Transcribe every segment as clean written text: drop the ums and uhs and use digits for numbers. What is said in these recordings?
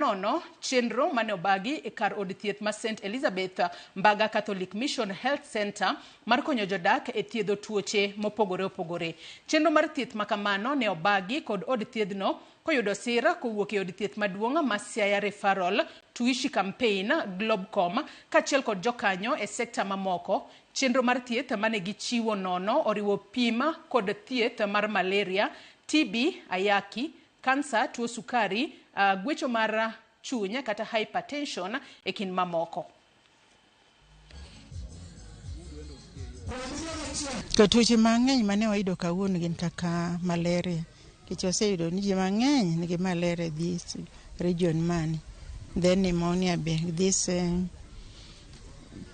Nono chenro mane obagi e kar od thieth ma St Elizabeth Mbaga Catholic Mission Health Center mar konyo jodak e thiedho tuoche mopogore opogore. Chenro mar thieth ma kamano ne obagi kod od thiedhno koyudo sir kowuok e od thieth maduong' ma Siaya Referral, Tuishi Campaign, Globcom kaachiel kod jokanyo e sekta mamoko. Chenro mar thieth mane gichiwo nono oriwo pim kod thieth mar malaria, TB, ayaki, kansa, tuo sukari, gwecho mar chuny kata hypertension e kind mamoko. To tuoche mang'eny mane wayudo kawuono gin kaka malaria, nikech waseyudo ni ji mang'eny nigi malaria this region mani. Then pneumonia be, this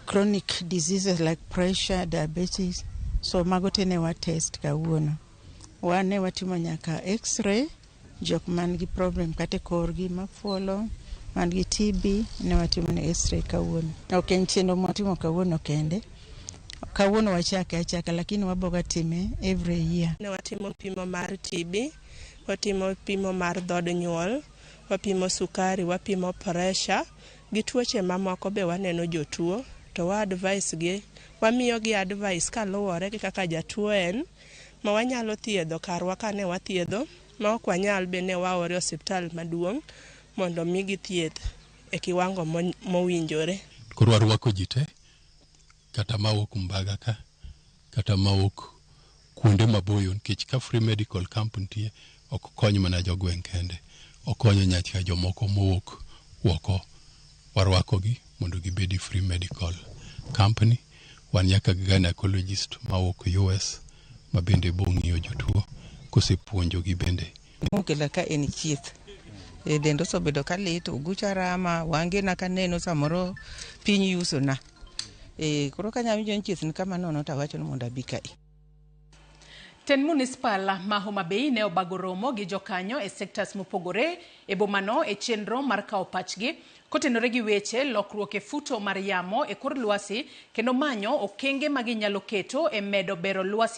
chronic diseases like pressure, diabetes. So mago te ne wa test kawuono. Wan ne watimo nyaka x-ray, jok man gi problem kata e korgi mafuolo, man gi TB, ne watimo ne x-ray kawuono. Ok en chenro mwatimo kawuono kende. Kawuono wachake achaka lakini waboga time every year. Ne watimo pimo mar TB, watimo pimo mar dhod nyuol, wapimo sukari, wapimo pressure gi tuoche mamoko be waneno jotuo to wa advice gi, wamiyo gi advice kaluwore gi kaka jatuo en ma wanyalo thiedho karwa kane wathiedho ma ok wanyal be ne waore e osiptal maduong' mondo migi thieth e kiwango mowinjore. Koro warwako ji te kata mawuok Mbaga ka kata mawuok kuonde maboyo nikech ka free medical camp nitie ok kony mana jogweng' kende, okonyo nyaka jomoko mowuok oko. Warwakogi mondo gibed e free medical camp ni. Wan nyaka gi gynecologist mawuok US ma bende bo ng'iyo jotuo kosepuonjogi bende. Mokela ka en chieth. E denda osebedo ka lit, ogucha rama, wangena kaneno samoro piny yusona. E koro ka anyawinjo ni chieth ni kama nono to awacho ni mondo abi kae. Tend Municipal ma Homa Bay ne obago romo gi jokanyo e sectors mopogore e bomano e chenro mar kawo pachgi kotenore gi weche lokruok e futo mar yamo e kor lwasi kendo manyo okenge ma ginyalo keto e medo bero lwasi.